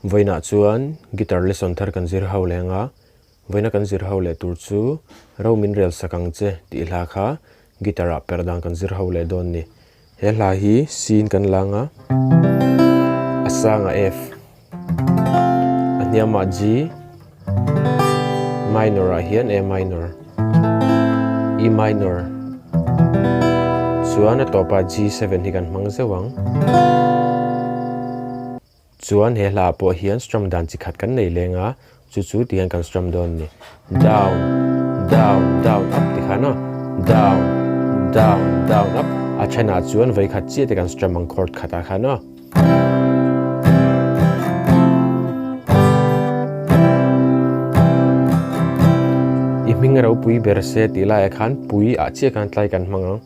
Vawiinah chuan guitar lesson thar kan zir ho leh anga, vawiina kan zir ho leh tur chu ro min rel sak ang che tih hla kha guitar ah perh dan kan zir ho leh dawn ni. He hla hi C in kan la anga, a sangah F, a hniamah G, minor ah hian A minor, E minor chuan a tawpah G7 hi kan hmang zeuh ang. Chuan he hla ah pawh hian strum dan chi khat kan nei leng a, chu chu ti hian kan strum dawn a ni. Down, down, down, up ti khan a, down, down, down, up a thenah chuan vawi khat chiah te kan strum ang chord khatah khan a. I hming ropui ber se tih laiah khan pui ah chiah khan tlai kan hmang ang.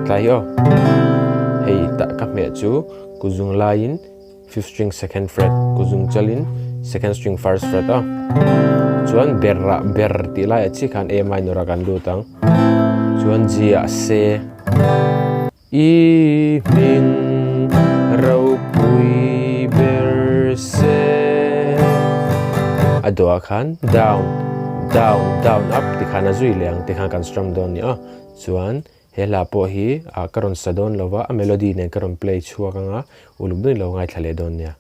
Tlai hi aw. Hei tah ka hmeh chu kuzung laiin fifth string second fret kuzung chalin second string first fret a. Chuan ber ah ber tih laiah chiah khan A minor ah kan lut ang. Chuan G ah C. I hming ropui ber se. A dawhah khan down, down, down, up ti khan a zui leh ang ti khan kan strum dawn ni aw. Chuan he hla pawh hi ah ka rawn sa dawn lo va, a melody nen ka rawn play chhuak ang a, uluk deuhin lo ngaithla leh dawn nia.